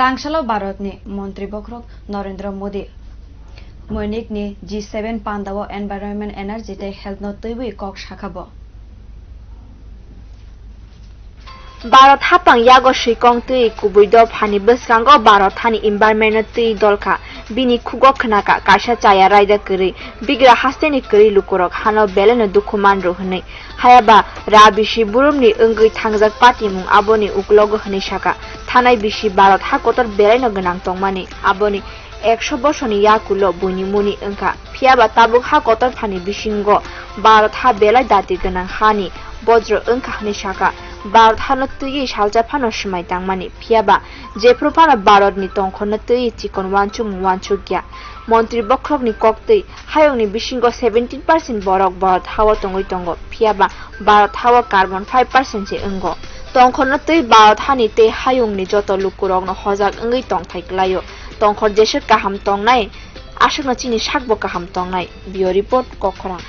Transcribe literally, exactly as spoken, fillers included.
Tangsalo Bharatni Montri Bokhorok Narendra Modi Munich ni G seven pandao environment, energy tei health no twiwi kok sakha bo. Bharat hapang yago swikong twi kubui dophani bwskango Bharat hani environment no twi dolkha, bini khugo khwnakha kaisa chaya raida kwrwi, bigra hasteni kwrwi lukurok hano belai no dukhu manrw hwnwi. Hayaba ra bisi burumni wngwi thangjak patimung aboni uklogo hwnwi sakha, thanai bisi Bharat ha kotor belai no gwnang tongmani, aboni ekso bosorni yakulo buini muni wngkha, phiyaba tabuk ha kotor phani bisingo Bharat ha belai dati gwnang hani bojro wngkha hwnwi sakha. Bharat hano twiwi salsa phano swmai tangmani, phiyaba jephru phano Bharatni tongkhorno twiwi chikon uansukmung uansukya. Montri Bokhorokni koktwi, hayungni bisingo seventeen percent borok Bharat hao tongwi tongo, phiyaba Bharat hao carbon five percent se wngo. Tongkhorno twi Bharat hani tei hayungni joto lukurokno hojak wngwi tongthai kwlaio. Tongkhor jeswk kaham tongnai, aswkno chini sakbo kaham tongnai. Bureau Report, Kokkhorang.